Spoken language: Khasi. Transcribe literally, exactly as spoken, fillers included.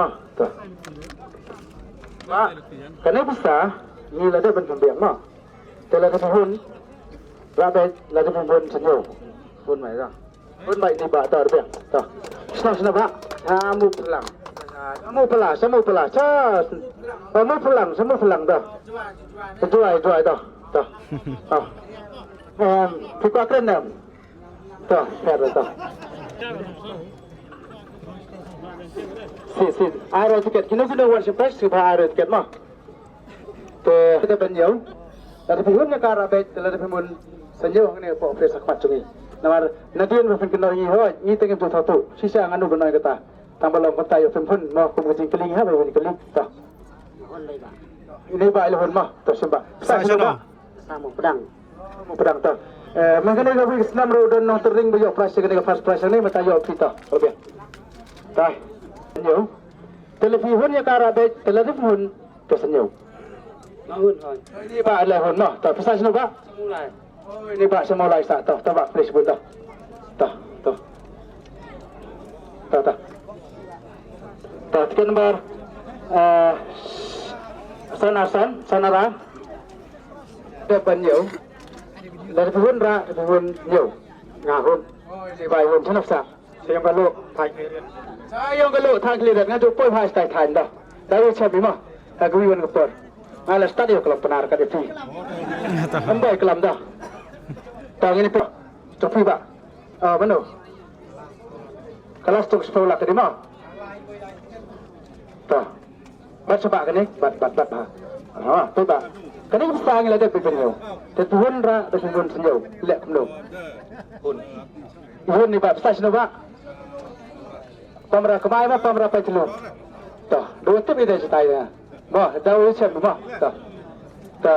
Ah, to. Ba, kane pisa, ngi la dep ban pynbiang mo. Te la dep hun, la dep, la dep hun shen yo. Hun mai da. Hun mai ni ba, to, biang. To. Sna, sna ba. Sa mu plang. Sa mu plang, sa mu plang, sa. Sa mu plang, sa mu plang da. Juai, juai da. To. To. Em, phi kwah kren em. To, pher to. Si, si, aro tiket. Kino kino wan shi pres, si ba aro tiket mo. Te, te ban yo. Lada phi hun ïa ka ra bek, te lada phi mun shen yo hangne po pres khmat jong ngi. Namar nadien ba phin kynnoh ngi hoi, ngi te ngim ju thaw tu. Shisha ngano ban ong kata. Tang ba long kata ïoh phin hun mo kum ka jingkylli ngi ha ba phin kylli. To. Ini ba ila hun mo. To, symba. Sa sha no. Sa mo pedang. Mo pedang to. Eh, mynta kane ka wei snam ruh don nongtyrning ba ïoh prize kane ka first prize ne mynta ïoh phi to. Rupiah. Tai. Ïoh. Te lada phi hun ïa ka ra bek, te lada phi hun to shen yo. Nga hun hoi. Ini ba la hun mo. To pisa shano ba? Sa mu lai. Oh, ini ba sa mu lai sa to. To ba please bun to. To, to. To, to. To tiket number eh san ar san, san ar ar. Te ban yo. Lada phi hun ra, phi hun yo. Nga hun. Ini ba hun shano sa. Sa ïong ka luh thang khlieh rit. Sa ïong ka luh thang khlieh rit nga ju poi bha stai thang da. Da ïoh chem mo. Da ka wi wan ka por. Nga la stad ïoh klam Pnar ka dei phi. Em bai klam da. Tang ini phi. Jong phi ba. Ah, mano. Kelas tu sepuluh lah tadi mo. Ta. Bat sha ba kane, bat, bat, bat, ha. Ha, tu ba. Kane ki pisa ngi la dep ban pynïoh. Te tu hun ra, te tu hun shen yo. Leh kumno. Hun. Hun ni ba, pisa shano ba. Pamra kmai ba, pamra pait jylliew. To, dei tip ïa dei shatai na. Ba, dei u chem ba. To. To.